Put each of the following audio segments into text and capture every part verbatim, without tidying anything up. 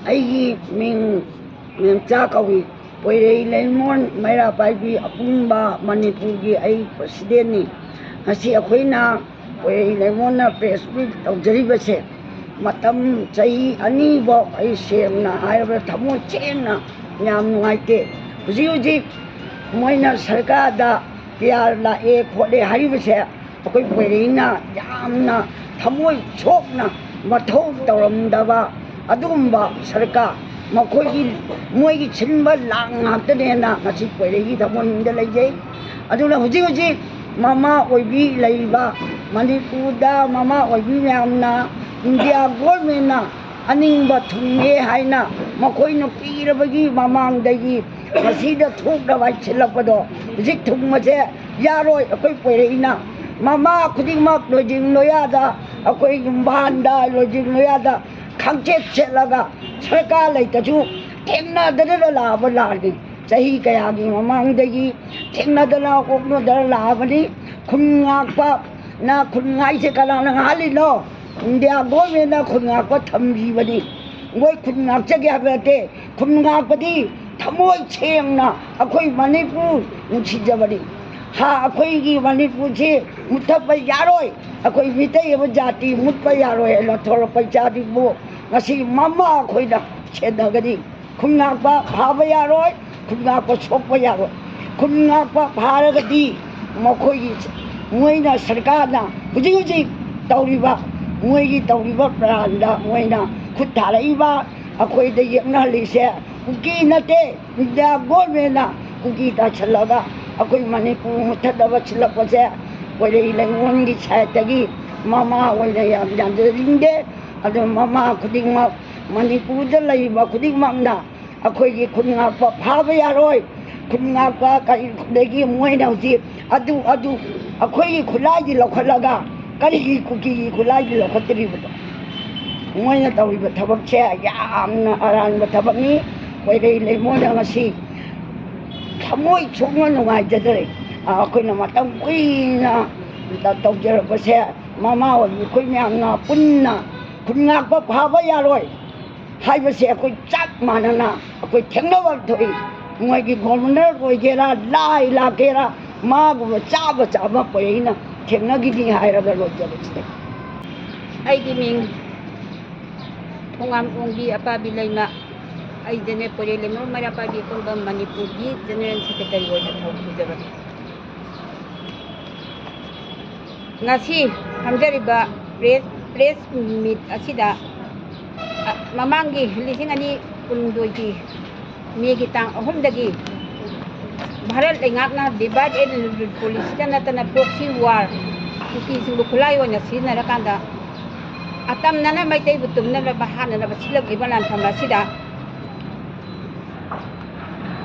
ꯑꯩꯒꯤ ꯃꯤꯡ ꯃꯦꯝꯆꯥ ꯀꯧꯏ꯫ ꯄꯣꯏꯔꯩ ꯂꯩꯉꯣꯟ ꯃꯩꯔꯥ ꯄꯥꯏꯕꯤ ꯑꯄꯨꯟꯕ ꯃꯅꯤꯄꯨꯔꯒꯤ ꯑꯩ ꯄ꯭ꯔꯁꯤꯗꯦꯟꯅꯤ꯫ ꯉꯁꯤ ꯑꯩꯈꯣꯏꯅ ꯄꯣꯏꯔꯩ ꯂꯩꯉꯣꯟꯅ ꯄ꯭ꯔꯦꯁ ꯃꯤꯠ ꯇꯧꯖꯔꯤꯕꯁꯦ, ꯃꯇꯝ ꯆꯍꯤ ꯑꯅꯤꯐꯥꯎ ꯑꯩ ꯁꯦꯡꯅ ꯍꯥꯏꯔꯕꯗ ꯊꯃꯣꯏ ꯁꯦꯡꯅ ꯌꯥꯝ ꯅꯨꯡꯉꯥꯏꯇꯦ꯫ ꯍꯧꯖꯤꯛ ꯍꯧꯖꯤꯛ ꯃꯣꯏꯅ ꯁꯔꯀꯥꯔꯗ ꯄꯤ ꯑꯥꯔ ꯂꯥꯛꯑꯦ ꯈꯣꯠꯂꯦ ꯍꯥꯏꯔꯤꯕꯁꯦ, ꯑꯩꯈꯣꯏ ꯄꯣꯏꯔꯩꯅ ꯌꯥꯝꯅ ꯊꯃꯣꯏ ꯁꯣꯛꯅ ꯃꯊꯧ ꯇꯧꯔꯝꯗꯕ ꯑꯗꯨꯒꯨꯝꯕ ꯁꯔꯀꯥꯔ, ꯃꯈꯣꯏꯒꯤ, ꯃꯣꯏꯒꯤ ꯁꯤꯟꯕ ꯂꯥꯡ ꯉꯥꯛꯇꯅꯦꯅ ꯉꯁꯤ ꯄꯣꯏꯔꯩꯒꯤ ꯊꯃꯣꯏꯅꯨꯡꯗ ꯂꯩꯖꯩ꯫ ꯑꯗꯨꯅ ꯍꯧꯖꯤꯛ ꯍꯧꯖꯤꯛ ꯃꯃꯥ ꯑꯣꯏꯕꯤ ꯂꯩꯔꯤꯕ ꯃꯅꯤꯄꯨꯔꯗ ꯃꯃꯥ ꯑꯣꯏꯕꯤ ꯃꯌꯥꯝꯅ ꯏꯟꯗꯤꯌꯥ ꯒꯣꯔꯃꯦꯟꯅ ꯑꯅꯤꯡꯕ ꯊꯨꯡꯉꯦ ꯍꯥꯏꯅ ꯃꯈꯣꯏꯅ ꯄꯤꯔꯕꯒꯤ ꯃꯃꯥꯡꯗꯒꯤ ꯃꯁꯤꯗ ꯊꯣꯛꯅꯕ ꯍꯥꯏꯁꯤꯜꯂꯛꯄꯗꯣ, ꯍꯧꯖꯤꯛ ꯊꯨꯡꯕꯁꯦ ꯌꯥꯔꯣꯏ꯫ ꯑꯩꯈꯣꯏ ꯄꯣꯏꯔꯩꯅ ꯃꯃꯥ ꯈꯨꯗꯤꯡꯃꯛ ꯂꯣꯏꯖꯤꯡ ꯂꯣꯌꯥꯗ, ꯑꯩꯈꯣꯏ ꯌꯨꯝꯕꯥꯟꯗ ꯂꯣꯏꯖꯤꯡ ꯂꯣꯌꯥꯗ ꯈꯪꯆꯦꯠ ꯆꯦꯠꯂꯒ ꯁꯔꯀꯥꯔ ꯂꯩꯇꯁꯨ ꯊꯦꯡꯅꯗꯅ ꯂꯥꯛꯑꯕ ꯂꯥꯟꯅꯤ꯫ ꯆꯍꯤ ꯀꯌꯥꯒꯤ ꯃꯃꯥꯡꯗꯒꯤ ꯊꯦꯡꯅꯗꯅ ꯑꯣꯛꯅꯗꯅ ꯂꯥꯛꯑꯕꯅꯤ꯫ ꯈꯨꯟ ꯉꯥꯛꯄ ꯅ ꯈꯨꯟ ꯉꯥꯛꯏꯁꯦ ꯀꯅꯥꯅ ꯉꯥꯛꯍꯜꯂꯤꯅꯣ? ꯏꯟꯗꯤꯌꯥ ꯒꯣꯔꯃꯦꯟꯅ ꯈꯨꯟ ꯉꯥꯛꯄ ꯊꯝꯕꯤꯕꯅꯤ꯫ ꯃꯣꯏ ꯈꯨꯟ ꯉꯥꯛꯆꯒꯦ ꯍꯥꯏꯕ ꯅꯠꯇꯦ꯫ ꯈꯨꯟ ꯉꯥꯛꯄꯗꯤ ꯊꯃꯣꯏ ꯁꯦꯡꯅ ꯑꯩꯈꯣꯏ ꯃꯅꯤꯄꯨꯔ ꯅꯨꯡꯁꯤꯖꯕꯅꯤ꯫ ꯍꯥ, ꯑꯩꯈꯣꯏꯒꯤ ꯃꯅꯤꯄꯨꯔꯁꯤ ꯃꯨꯠꯊꯠꯄ ꯌꯥꯔꯣꯏ꯫ ꯑꯩꯈꯣꯏ ꯃꯤꯇꯩ ꯑꯃ ꯖꯥꯇꯤ ꯃꯨꯠꯄ ꯌꯥꯔꯣꯏ ꯍꯥꯏꯅ ꯊꯣꯛꯂꯛꯄ ꯏꯆꯥꯁꯤꯡꯕꯨ ꯉꯁꯤ ꯃꯃꯥ ꯑꯩꯈꯣꯏꯅ ꯁꯦꯟꯅꯒꯅꯤ꯫ ꯈꯨꯟ ꯉꯥꯛꯄ ꯐꯥꯕ ꯌꯥꯔꯣꯏ, ꯈꯨꯟ ꯉꯥꯛꯄ ꯁꯣꯛꯄ ꯌꯥꯔꯣꯏ꯫ ꯈꯨꯟ ꯉꯥꯛꯄ ꯐꯥꯔꯒꯗꯤ ꯃꯈꯣꯏꯒꯤ, ꯃꯣꯏꯅ ꯁꯔꯀꯥꯔꯅ ꯍꯧꯖꯤꯛ ꯍꯧꯖꯤꯛ ꯇꯧꯔꯤꯕ, ꯃꯣꯏꯒꯤ ꯇꯧꯔꯤꯕ ꯄ꯭ꯂꯥꯟꯗ ꯃꯣꯏꯅ ꯈꯨꯠ ꯊꯥꯔꯛꯏꯕ, ꯑꯩꯈꯣꯏꯗ ꯌꯦꯛꯅꯍꯜꯂꯤꯁꯦ ꯀꯨꯀꯤ ꯅꯠꯇꯦ꯫ ꯏꯟꯗꯤꯌꯥ ꯒꯣꯔꯃꯦꯟꯅ ꯀꯨꯀꯤ ꯇꯥꯁꯜꯂꯒ ꯑꯩꯈꯣꯏ ꯃꯅꯤꯄꯨꯔ ꯃꯨꯠꯊꯠꯅꯕ ꯁꯤꯜꯂꯛꯄꯁꯦ ꯄꯣꯏꯔꯩ ꯂꯩꯉꯣꯟꯒꯤ ꯁꯥꯏꯠꯇꯒꯤ ꯃꯃꯥ ꯑꯣꯏꯅ ꯌꯥꯝ ꯌꯥꯖꯅꯤꯡꯗꯦ꯫ ꯑꯗꯨ ꯃꯃꯥ ꯈꯨꯗꯤꯡꯃꯛ, ꯃꯅꯤꯄꯨꯔꯗ ꯂꯩꯔꯤꯕ ꯈꯨꯗꯤꯡꯃꯛꯅ ꯑꯩꯈꯣꯏꯒꯤ ꯈꯨꯟ ꯉꯥꯛꯄ ꯐꯥꯕ ꯌꯥꯔꯣꯏ꯫ ꯈꯨꯟ ꯉꯥꯛꯄ ꯀꯔꯤ, ꯑꯗꯒꯤ ꯃꯣꯏꯅ ꯍꯧꯖꯤꯛ ꯑꯗꯨ, ꯑꯗꯨ ꯑꯩꯈꯣꯏꯒꯤ ꯈꯨꯠꯂꯥꯏꯗꯤ ꯂꯧꯈꯠꯂꯒ ꯀꯔꯤꯒꯤ ꯀꯨꯀꯤꯒꯤ ꯈꯨꯠꯂꯥꯏꯗꯤ ꯂꯧꯈꯠꯇ꯭ꯔꯤꯕꯅꯣ? ꯃꯣꯏꯅ ꯇꯧꯔꯤꯕ ꯊꯕꯛꯁꯦ ꯌꯥꯝꯅ ꯑꯔꯥꯟꯕ ꯊꯕꯛꯅꯤ꯫ ꯀꯣꯏꯔꯩ ꯂꯩꯃꯣꯏꯅ ꯉꯁꯤ ꯊꯃꯣꯏ ꯁꯣꯛꯅ ꯅꯨꯡꯉꯥꯏꯖꯗ꯭ꯔꯦ꯫ ꯑꯩꯈꯣꯏꯅ ꯃꯇꯝ ꯀꯨꯏꯅ ꯇꯧꯖꯔꯛꯄꯁꯦ, ꯃꯃꯥ ꯑꯣꯏꯕꯤ ꯑꯩꯈꯣꯏ ꯃꯌꯥꯝꯅ ꯄꯨꯟꯅ ꯈꯨꯟ ꯉꯥꯛꯄ ꯐꯥꯕ ꯌꯥꯔꯣꯏ ꯍꯥꯏꯕꯁꯦ ꯑꯩꯈꯣꯏ ꯆꯞ ꯃꯥꯟꯅꯅ ꯑꯩꯈꯣꯏ ꯊꯦꯡꯅꯕ ꯊꯣꯛꯏ꯫ ꯃꯣꯏꯒꯤ ꯒꯣꯕꯔꯅꯔ ꯑꯣꯏꯒꯦꯔꯥ, ꯂꯥꯏ ꯂꯥꯛꯀꯦꯔꯥ, ꯃꯥꯒꯨꯝꯕ ꯆꯥꯕ ꯆꯥꯕ ꯄꯣꯏꯔꯩꯅ ꯊꯦꯡꯅꯈꯤꯅꯤ ꯍꯥꯏꯔꯒ ꯂꯣꯏꯖꯔꯁꯤꯅꯦ꯫ ꯑꯩꯒꯤ ꯃꯤꯡ ꯊꯣꯉꯥꯝ ꯑꯣꯡꯕꯤ ꯑꯄꯥꯕꯤ ꯂꯩꯃ꯫ ꯑꯩ ꯖꯦꯅꯦꯔꯦꯜ ꯄꯣꯏꯔꯩ ꯂꯩꯃꯔꯣꯝ ꯃꯩꯔꯥ ꯄꯥꯏꯕꯤ ꯑꯄꯨꯟꯕ ꯃꯅꯤꯄꯨꯔꯒꯤ ꯖꯦꯅꯦꯔꯦꯜ ꯁꯦꯀ꯭ꯔꯦꯇꯔꯤ ꯑꯣꯏꯅ ꯊꯧ ꯄꯨꯖꯕꯅꯤ꯫ ꯉꯁꯤ ꯐꯝꯖꯔꯤꯕ ꯄ꯭ꯔꯦꯁ, ꯄ꯭ꯔꯦꯁ ꯃꯤꯠ ꯑꯁꯤꯗ, ꯑ, ꯃꯃꯥꯡꯒꯤ ꯂꯤꯁꯤꯡ ꯑꯅꯤ ꯀꯨꯟꯍꯨꯝꯗꯣꯏꯒꯤ ꯃꯦꯒꯤ ꯇꯥꯡ ꯑꯍꯨꯝꯗꯒꯤ ꯚꯥꯔꯠ ꯂꯩꯉꯥꯛꯅ divide and rule ꯄꯣꯂꯤꯁꯤꯗ ꯅꯠꯇꯅ proxy war, ꯀꯨꯀꯤꯁꯤꯡꯕꯨ ꯈꯨꯠꯂꯥꯏ ꯑꯣꯏꯅ ꯁꯤꯖꯤꯟꯅꯔꯀꯥꯟꯗ ꯑꯇꯝꯅꯅ ꯃꯩꯇꯩꯕꯨ ꯇꯨꯝꯅꯅꯕ ꯍꯥꯠꯅꯅꯕ ꯁꯤꯜꯂꯛꯂꯤꯕ ꯂꯥꯟꯐꯝ ꯑꯁꯤꯗ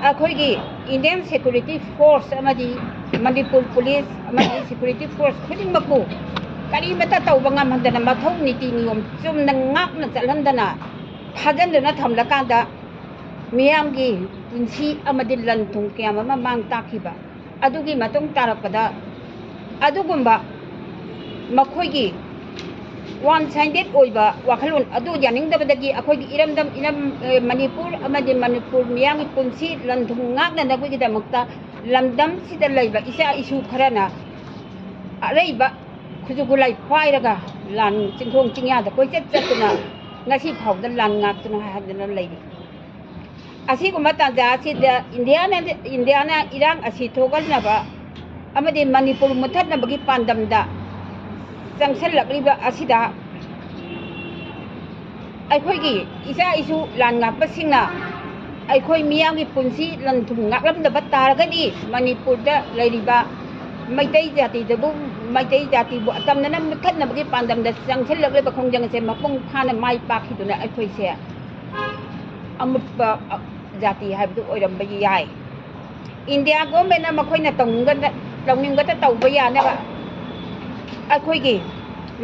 ꯑꯩꯈꯣꯏꯒꯤ Indian security force ꯑꯃꯗꯤ ꯃꯅꯤꯄꯨꯔ ꯄꯨꯂꯤꯁ ꯑꯃꯗꯤ security force ꯈꯨꯗꯤꯡꯃꯛꯄꯨ ꯀꯔꯤꯃꯠꯇ ꯇꯧꯕ ꯉꯝꯍꯟꯗꯅ ꯃꯊꯧ ꯅꯤꯇꯤ ꯅꯤꯌꯣꯝ ꯆꯨꯝꯅ ꯉꯥꯛꯅ ꯆꯠꯍꯟꯗꯅ ꯐꯥꯖꯤꯟꯗꯨꯅ ꯊꯝꯂꯀꯥꯟꯗ ꯃꯤꯌꯥꯝꯒꯤ ꯄꯨꯟꯁꯤ ꯑꯃꯗꯤ ꯂꯟ ꯊꯨꯝ ꯀꯌꯥ ꯑꯃ ꯃꯥꯡ ꯇꯥꯛꯈꯤꯕ ꯑꯗꯨꯒꯤ ꯃꯇꯨꯡ ꯇꯥꯔꯛꯄꯗ ꯑꯗꯨꯒꯨꯝꯕ ꯃꯈꯣꯏꯒꯤ one sided ꯑꯣꯏꯕ ꯋꯥꯈꯜꯂꯣꯟ ꯑꯗꯨ ꯌꯥꯅꯤꯡꯗꯕꯗꯒꯤ ꯑꯩꯈꯣꯏꯒꯤ ꯏꯔꯝꯗꯝ, ꯏꯔꯝ, ꯑꯦ, ꯃꯅꯤꯄꯨꯔ ꯑꯃꯗꯤ ꯃꯅꯤꯄꯨꯔ ꯃꯤꯌꯥꯝꯒꯤ ꯄꯨꯟꯁꯤ ꯂꯟ ꯊꯨꯝ ꯉꯥꯛꯅꯅꯕꯒꯤꯗꯃꯛꯇ ꯂꯝꯗꯝꯁꯤꯗ ꯂꯩꯕ ꯏꯆꯥ ꯏꯁꯨ ꯈꯔꯅ ꯑꯔꯩꯕ ꯈꯨꯠꯁꯨ ꯈꯨꯠꯂꯥꯏ ꯄꯥꯏꯔꯒ ꯂꯥꯟ ꯆꯤꯡꯈꯣꯡ ꯆꯤꯡꯌꯥꯗ ꯀꯣꯏꯆꯠ ꯆꯠꯇꯨꯅ ꯉꯁꯤ ꯐꯥꯎꯗ ꯂꯥꯟ ꯉꯥꯛꯇꯨꯅ ꯍꯥꯏꯗꯅ ꯂꯩꯔꯤ꯫ ꯑꯁꯤꯒꯨꯝꯕ ꯇꯥꯟꯖꯥ ꯑꯁꯤꯗ ꯏꯟꯗꯤꯌꯥꯅ, ꯏꯟꯗꯤꯌꯥꯅ ꯏꯔꯥꯡ ꯑꯁꯤ ꯊꯣꯛꯍꯟꯅꯕ ꯑꯃꯗꯤ ꯃꯅꯤꯄꯨꯔ ꯃꯨꯠꯊꯠꯅꯕꯒꯤ ꯄꯥꯟꯗꯝꯗ ꯆꯪꯁꯤꯜꯂꯛꯂꯤꯕ ꯑꯁꯤꯗ ꯑꯩꯈꯣꯏꯒꯤ ꯏꯆꯥ ꯏꯁꯨ ꯂꯥꯟ ꯉꯥꯛꯄꯁꯤꯡꯅ ꯑꯩꯈꯣꯏ ꯃꯤꯌꯥꯝꯒꯤ ꯄꯨꯟꯁꯤ ꯂꯟ ꯊꯨꯝ ꯉꯥꯛꯂꯝꯗꯕ ꯇꯥꯔꯒꯗꯤ ꯃꯅꯤꯄꯨꯔꯗ ꯂꯩꯔꯤꯕ ꯃꯩꯇꯩ ꯖꯥꯇꯤꯗꯕꯨ, ꯃꯩꯇꯩ ꯖꯥꯇꯤꯕꯨ ꯑꯇꯝꯅꯅ ꯃꯨꯠꯊꯠꯅꯕꯒꯤ ꯄꯥꯟꯗꯝꯗ ꯆꯪꯁꯤꯜꯂꯛꯂꯤꯕ ꯈꯣꯡꯖꯪ ꯑꯁꯦ ꯃꯄꯨꯡ ꯐꯥꯅ ꯃꯥꯏ ꯄꯥꯛꯈꯤꯗꯨꯅ ꯑꯩꯈꯣꯏꯁꯦ ꯑꯃꯨꯠꯄ, ꯑ, ꯖꯥꯇꯤ ꯍꯥꯏꯕꯗꯨ ꯑꯣꯏꯔꯝꯕ ꯌꯥꯏ꯫ ꯏꯟꯗꯤꯌꯥ ꯒꯣꯔꯃꯦꯟꯅ ꯃꯈꯣꯏꯅ ꯇꯧꯅꯤꯡꯒꯗ-, ꯇꯧꯅꯤꯡꯕꯗ ꯇꯧꯕ ꯌꯥꯅꯕ ꯑꯩꯈꯣꯏꯒꯤ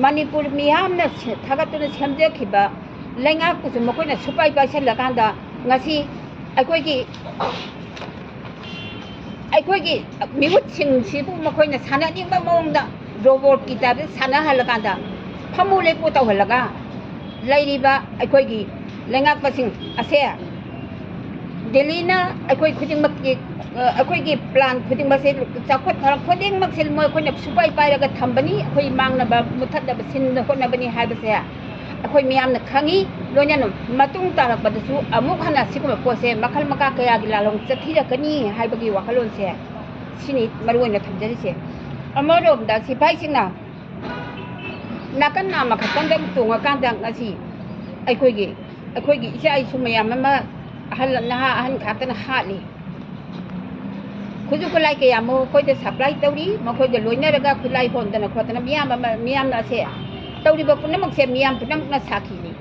ꯃꯅꯤꯄꯨꯔ ꯃꯤꯌꯥꯝꯅ ꯁꯦ-, ꯊꯥꯒꯠꯇꯨꯅ ꯁꯦꯝꯖꯈꯤꯕ ꯂꯩꯉꯥꯛꯄꯨꯁꯨ ꯃꯈꯣꯏꯅ ꯁꯨꯄꯥꯏ ꯄꯥꯏꯁꯤꯜꯂꯀꯥꯟꯗ ꯉꯁꯤ ꯑꯩꯈꯣꯏꯒꯤ, ꯑꯩꯈꯣꯏꯒꯤ ꯃꯤꯍꯨꯠꯁꯤꯡꯁꯤꯕꯨ ꯃꯈꯣꯏꯅ ꯁꯥꯟꯅꯅꯤꯡꯕ ꯃꯑꯣꯡꯗ ꯔꯣꯕꯣꯠꯀꯤ ꯇꯥꯏꯞꯇ ꯁꯥꯟꯅꯍꯜꯂꯀꯥꯟꯗ ꯐꯝꯃꯨ ꯂꯦꯞꯄꯨ ꯇꯧꯍꯜꯂꯒ ꯂꯩꯔꯤꯕ ꯑꯩꯈꯣꯏꯒꯤ ꯂꯩꯉꯥꯛꯄꯁꯤꯡ ꯑꯁꯦ ꯗꯦꯜꯂꯤꯅ ꯑꯩꯈꯣꯏ ꯈꯨꯗꯤꯡꯃꯛꯀꯤ, ꯑ, ꯑꯩꯈꯣꯏꯒꯤ ꯄ꯭ꯂꯥꯟ ꯈꯨꯗꯤꯡꯃꯛꯁꯦ, ꯆꯥꯎꯈꯠ ꯊꯧꯔꯥꯡ ꯈꯨꯗꯤꯡꯃꯛꯁꯦ ꯃꯣꯏ ꯑꯩꯈꯣꯏꯅ ꯁꯨꯄꯥꯏ ꯄꯥꯏꯔꯒ ꯊꯝꯕꯅꯤ, ꯑꯩꯈꯣꯏ ꯃꯥꯡꯅꯕ, ꯃꯨꯠꯊꯠꯅꯕ ꯁꯤꯟꯅ ꯍꯣꯠꯅꯕꯅꯤ ꯍꯥꯏꯕꯁꯦ ꯑꯩꯈꯣꯏ ꯃꯤꯌꯥꯝꯅ ꯈꯪꯉꯤ꯫ ꯂꯣꯏꯅꯅ ꯃꯇꯨꯡ ꯇꯥꯔꯛꯄꯗꯁꯨ ꯑꯃꯨꯛ ꯍꯟꯅ ꯁꯤꯒꯨꯝꯕ ꯄꯣꯠꯁꯦ ꯃꯈꯜ ꯃꯈꯥ ꯀꯌꯥꯒꯤ ꯂꯥꯜꯂꯣꯡ ꯆꯠꯊꯤꯔꯛꯀꯅꯤ ꯍꯥꯏꯕꯒꯤ ꯋꯥꯈꯜꯂꯣꯟꯁꯦ ꯁꯤꯅꯤ ꯃꯔꯨ ꯑꯣꯏꯅ ꯊꯝꯖꯔꯤꯁꯦ꯫ ꯑꯃꯔꯣꯝꯗ ꯁꯤꯐꯥꯏꯁꯤꯡꯅ ꯅꯥꯀꯟ ꯑꯃꯈꯛꯇꯪꯗ ꯇꯣꯡꯉꯀꯥꯟꯗ ꯉꯁꯤ ꯑꯩꯈꯣꯏꯒꯤ, ꯑꯩꯈꯣꯏꯒꯤ ꯏꯆꯥ ꯏꯁꯨ ꯃꯌꯥꯝ ꯑꯃ ꯑꯍꯜ, ꯅꯍꯥ ꯑꯍꯟ ꯈꯥꯛꯇꯅ ꯍꯥꯠꯂꯤ꯫ ꯈꯨꯠꯁꯨ ꯈꯨꯠꯂꯥꯏ ꯀꯌꯥ ꯑꯃ ꯑꯩꯈꯣꯏꯗ ꯁꯄ꯭ꯂꯥꯏ ꯇꯧꯔꯤ, ꯃꯈꯣꯏꯗ ꯂꯣꯏꯅꯔꯒ ꯈꯨꯠꯂꯥꯏ ꯍꯣꯟꯗꯅ ꯈꯣꯠꯇꯅ ꯃꯤꯌꯥꯝ ꯑꯃ, ꯃꯤꯌꯥꯝꯅ ꯑꯁꯦ ꯇꯧꯔꯤꯕ ꯄꯨꯝꯅꯃꯛꯁꯦ ꯃꯤꯌꯥꯝ ꯄꯨꯝꯅꯃꯛꯅ ꯁꯥꯈꯤꯅꯤ꯫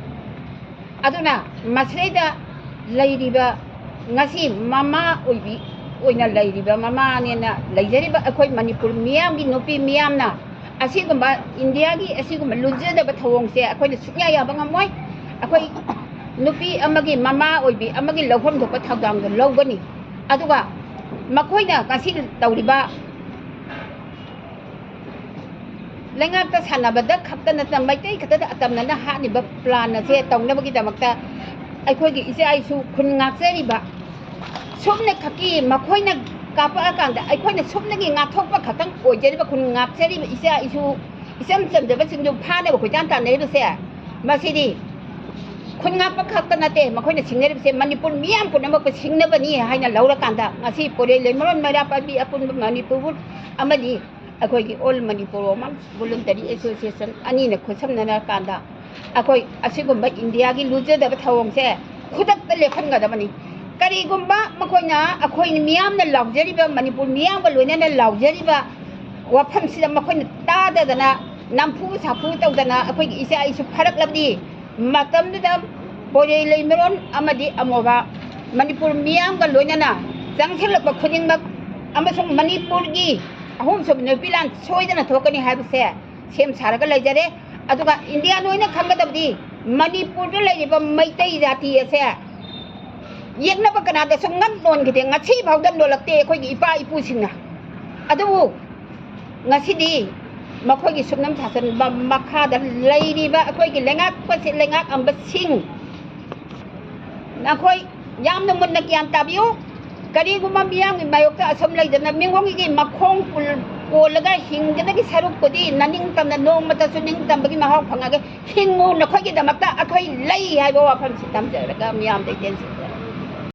ꯑꯗꯨꯅ ꯃꯁꯤꯗꯩꯗ ꯂꯩꯔꯤꯕ ꯉꯁꯤ ꯃꯃꯥ ꯑꯣꯏꯕꯤ ꯑꯣꯏꯅ ꯂꯩꯔꯤꯕ, ꯃꯃꯥꯅꯦꯅ ꯂꯩꯖꯔꯤꯕ ꯑꯩꯈꯣꯏ ꯃꯅꯤꯄꯨꯔ ꯃꯤꯌꯥꯝꯒꯤ ꯅꯨꯄꯤ ꯃꯤꯌꯥꯝꯅ ꯑꯁꯤꯒꯨꯝꯕ ꯏꯟꯗꯤꯌꯥꯒꯤ ꯑꯁꯤꯒꯨꯝꯕ ꯂꯨꯖꯗꯕ ꯊꯧꯑꯣꯡꯁꯦ ꯑꯩꯈꯣꯏꯅ ꯁꯨꯡꯌꯥ ꯌꯥꯕ ꯉꯝꯃꯣꯏ꯫ ꯑꯩꯈꯣꯏ ꯅꯨꯄꯤ ꯑꯃꯒꯤ, ꯃꯃꯥ ꯑꯣꯏꯕꯤ ꯑꯃꯒꯤ ꯂꯧꯐꯝ ꯊꯣꯛꯄ ꯊꯧꯗꯥꯡꯗꯣ ꯂꯧꯒꯅꯤ꯫ ꯑꯗꯨꯒ ꯃꯈꯣꯏꯅ ꯉꯁꯤ ꯇꯧꯔꯤꯕ ꯂꯩꯉꯥꯛꯇ ꯁꯥꯟꯅꯕꯗ ꯈꯛꯇ ꯅꯠꯇꯅ ꯃꯩꯇꯩ ꯈꯛꯇꯗ ꯑꯇꯝꯅꯅ ꯍꯥꯠꯂꯤꯕ ꯄ꯭ꯂꯥꯟ ꯑꯁꯦ ꯇꯧꯅꯕꯒꯤꯗꯃꯛꯇ ꯑꯩꯈꯣꯏꯒꯤ ꯏꯆꯥ ꯏꯁꯨ ꯈꯨꯟ ꯉꯥꯛꯆꯔꯤꯕ ꯁꯨꯞꯅ ꯈꯛꯀꯤ ꯃꯈꯣꯏꯅ ꯀꯥꯞꯄꯛꯑꯀꯥꯟꯗ ꯑꯩꯈꯣꯏꯅ ꯁꯨꯞꯅꯒꯤ ꯉꯥꯛꯊꯣꯛꯄ ꯈꯛꯇꯪ ꯑꯣꯏꯖꯔꯤꯕ ꯈꯨꯟ ꯉꯥꯛꯆꯔꯤꯕ ꯏꯆꯥ ꯏꯁꯨ ꯏꯆꯝ ꯆꯝꯖꯕꯁꯤꯡꯗꯨ ꯐꯥꯅꯕ ꯀꯣꯏꯇꯥꯟ ꯇꯥꯟꯅꯔꯤꯕꯁꯦ, ꯃꯁꯤꯗꯤ ꯈꯨꯟ ꯉꯥꯛꯄ ꯈꯛꯇ ꯅꯠꯇꯦ, ꯃꯈꯣꯏꯅ ꯁꯤꯡꯅꯔꯤꯕꯁꯦ ꯃꯅꯤꯄꯨꯔ ꯃꯤꯌꯥꯝ ꯄꯨꯝꯅꯃꯛꯄꯨ ꯁꯤꯡꯅꯕꯅꯤ ꯍꯥꯏꯅ ꯂꯧꯔꯀꯥꯟꯗ ꯉꯁꯤ ꯄꯣꯏꯔꯩ ꯂꯩꯃꯔꯣꯟ ꯃꯩꯔꯥ ꯄꯥꯏꯕꯤ ꯑꯄꯨꯟꯕ ꯃꯅꯤꯄꯨꯔ ꯑꯃꯗꯤ ꯑꯩꯈꯣꯏꯒꯤ All Manipur Women Voluntary Association ꯑꯅꯤꯅ ꯈꯨꯠꯁꯝꯅꯔꯀꯥꯟꯗ ꯑꯩꯈꯣꯏ ꯑꯁꯤꯒꯨꯝꯕ ꯏꯟꯗꯤꯌꯥꯒꯤ ꯂꯨꯖꯗꯕ ꯊꯧꯑꯣꯡꯁꯦ ꯈꯨꯗꯛꯇ ꯂꯦꯞꯍꯟꯒꯗꯕꯅꯤ꯫ ꯀꯔꯤꯒꯨꯝꯕ ꯃꯈꯣꯏꯅ ꯑꯩꯈꯣꯏ ꯃꯤꯌꯥꯝꯅ ꯂꯥꯎꯖꯔꯤꯕ, ꯃꯅꯤꯄꯨꯔ ꯃꯤꯌꯥꯝꯒ ꯂꯣꯏꯅꯅ ꯂꯥꯎꯖꯔꯤꯕ ꯋꯥꯐꯝꯁꯤꯗ ꯃꯈꯣꯏꯅ ꯇꯥꯗꯗꯅ ꯅꯝꯐꯨ ꯁꯥꯐꯨ ꯇꯧꯗꯅ ꯑꯩꯈꯣꯏꯒꯤ ꯏꯆꯥ ꯏꯁꯨ ꯐꯥꯔꯛꯂꯕꯗꯤ ꯃꯇꯝꯗꯨꯗ ꯄꯣꯏꯔꯩ ꯂꯩꯃꯔꯣꯟ ꯑꯃꯗꯤ ꯑꯃꯣꯕ ꯃꯅꯤꯄꯨꯔ ꯃꯤꯌꯥꯝꯒ ꯂꯣꯏꯅꯅ ꯆꯪꯁꯤꯜꯂꯛꯄ ꯈꯨꯗꯤꯡꯃꯛ ꯑꯃꯁꯨꯡ ꯃꯅꯤꯄꯨꯔꯒꯤ ꯑꯍꯨꯝꯁꯨꯕ ꯅꯨꯄꯤ ꯂꯥꯟ ꯁꯣꯏꯗꯅ ꯊꯣꯛꯀꯅꯤ ꯍꯥꯏꯕꯁꯦ ꯁꯦꯝ ꯁꯥꯔꯒ ꯂꯩꯖꯔꯦ꯫ ꯑꯗꯨꯒ ꯏꯟꯗꯤꯌꯥ ꯂꯣꯏꯅ ꯈꯪꯒꯗꯕꯗꯤ, ꯃꯅꯤꯄꯨꯔꯗ ꯂꯩꯔꯤꯕ ꯃꯩꯇꯩ ꯖꯥꯇꯤ ꯑꯁꯦ ꯌꯦꯛꯅꯕ ꯀꯅꯥꯗꯁꯨ ꯉꯛ ꯅꯣꯟꯈꯤꯗꯦ, ꯉꯁꯤ ꯐꯥꯎꯗ ꯅꯣꯜꯂꯛꯇꯦ ꯑꯩꯈꯣꯏꯒꯤ ꯏꯄꯥ ꯏꯄꯨꯁꯤꯡꯅ꯫ ꯑꯗꯨꯕꯨ ꯉꯁꯤꯗꯤ ꯃꯈꯣꯏꯒꯤ ꯁꯨꯞꯅꯝ ꯁꯥꯁꯟꯕ ꯃꯈꯥꯗ ꯂꯩꯔꯤꯕ ꯑꯩꯈꯣꯏꯒꯤ ꯂꯩꯉꯥꯛꯄꯁꯤ, ꯂꯩꯉꯥꯛꯑꯝꯕꯁꯤꯡ, ꯅꯈꯣꯏ ꯌꯥꯝꯅ ꯃꯨꯟꯅ ꯒ꯭ꯌꯥꯟ ꯇꯥꯕꯤꯌꯨ꯫ ꯀꯔꯤꯒꯨꯝꯕ ꯃꯤꯌꯥꯝꯒꯤ ꯃꯥꯌꯣꯛꯇ ꯑꯁꯨꯝ ꯂꯩꯗꯅ ꯃꯤꯉꯣꯟꯒꯤ ꯃꯈꯣꯡ ꯀꯨꯜ-, ꯀꯣꯜꯂꯒ ꯍꯤꯡꯒꯗꯒꯤ ꯁꯔꯨꯛꯄꯨꯗꯤ, ꯅꯅꯤꯡꯇꯝꯅ ꯅꯣꯡꯃꯇꯁꯨ ꯅꯤꯡꯇꯝꯕꯒꯤ ꯃꯍꯥꯎ ꯐꯪꯉꯒ ꯍꯤꯡꯉꯨ꯫ ꯅꯈꯣꯏꯒꯤꯗꯃꯛꯇ ꯑꯩꯈꯣꯏ ꯂꯩ ꯍꯥꯏꯕ ꯋꯥꯐꯝꯁꯤ ꯊꯝꯖꯔꯒ ꯃꯤꯌꯥꯝꯗ ꯏꯇꯦꯟ ꯁꯤꯟꯖꯔꯦ꯫